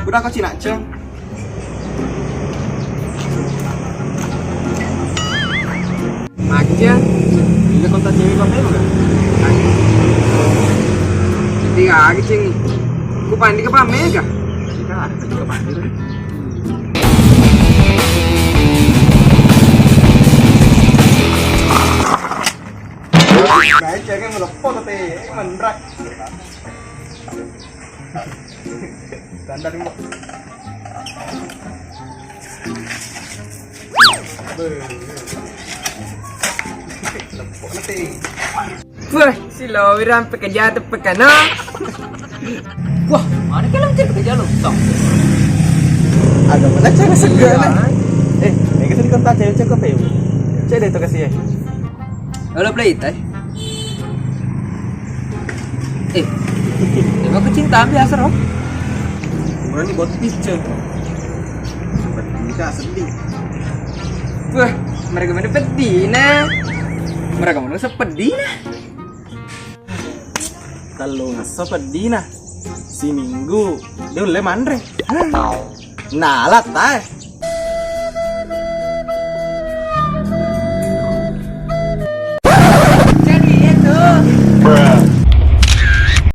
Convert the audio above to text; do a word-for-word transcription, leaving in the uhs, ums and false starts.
Udah kau Cina, Ceng. Macet. Ini kontak cewek apa ya? Tiga lagi, Ceng. Ku pandi ke pamega? Tiga ada juga pandi. Nah, Ceng, yang melepon tapi menrak. Tanda dulu. Lepok nanti. Wah, si Lowi rampe ke jatuh pekana. Wah, mana kalau cek ke jalur tong? Ada mana cara segar nih? Eh, ini kan kontak cewek cakep ya. Cek deh itu kasih ya. Halo, play tai. Eh, emang kecintaan biasa, Rom? Berani buat pizza. Seperti kita sedih. Wah, mereka mana pedih nah. Mereka mana sepedih nah. Tellung esso peddi na. Siminggu de ulle manre. Nalat tae.